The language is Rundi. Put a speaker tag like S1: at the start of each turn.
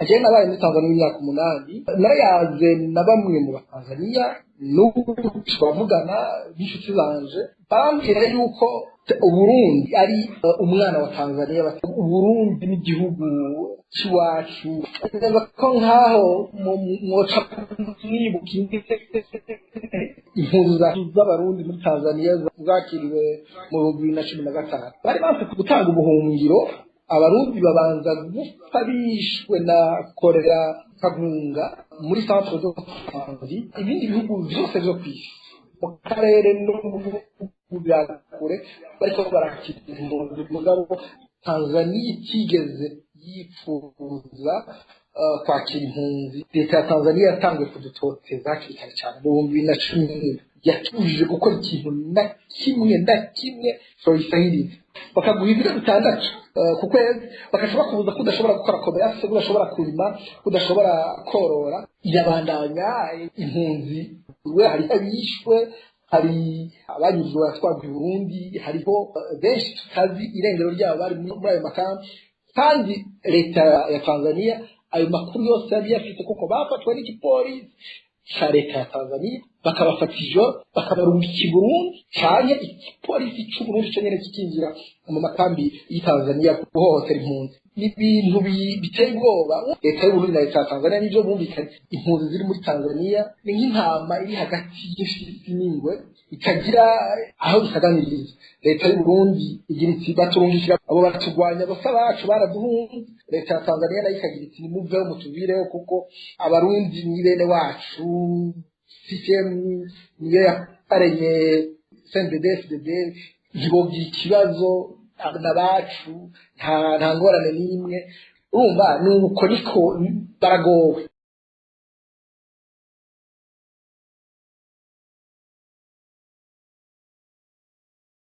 S1: Jewe nabaye muri Tanzania imyaka 8, narayaze na bamwe mu Batanzaniya, n'ubu turavugana b'inshuti zanje, bambwira yuko Uburundi ari umwana wa Tanzania, Uburundi n'igihugu c'iwacu. Ko nkaho mwoca mwibuka impunzi z'Abarundi muri Tanzania zakiriwe mu 2015, bari banse gutanga ubuhungiro, Abarundi babanza gupfa bishwe na korera kagunga muri centre de transit. Ibindi bihugu vyose vyo kw'isi, mu karere no mu bihugu bya kure, bariko barakira impunzi, mugabo Tanzania itigeze yifuza kwakira impunzi. Leta ya Tanzania yatanguye kudutoteza hakiri kare cyane mu 2017, yatujije gukora ikintu na kimwe na kimwe soyisahiriza, bakaguha ibiro 6 ku kwezi, bakaca bakubuza ko udashobora gukora commerce, ko udashobora kurima, ko udashobora korora. Irabandanya impunzi we, hariho abishwe, hari abanyuzwe baratwarwa i Burundi, hariho benshi tutazi irengero ryabo bari muri ayo makambi. Kandi leta ya Tanzania ayo makuru yose yari yafite, kuko bafatwa n'igipolisi ca leta ya Tanzania, bakabafata ijoro bakabarungika i Burundi, canke igipolisi c'Uburundi co nyene kikinjira mu makambi y'i Tanzania guhohotera impunzi. Ni ibintu biteye ubwoba. Leta y'Uburundi na leta ya Tanzania nivyo bumvikanye. Impunzi ziri muri Tanzania ni nk'intama iri hagati y'imfyisi n'ingwe, itagira aho bisaganiriza. Leta y'Uburundi igira iti: "Baturungikira abo baratugwanya basa bacu baraduhunze." Leta ya Tanzania nayo ikagira iti: "Nimuveho mutuvireho, kuko Abarundi ni bene wacu, CCM niyo yapareye CNDD FDD, ntibogira ikibazo n'abacu, nta ngorane n'imwe." Urumva nuko niko baragowe.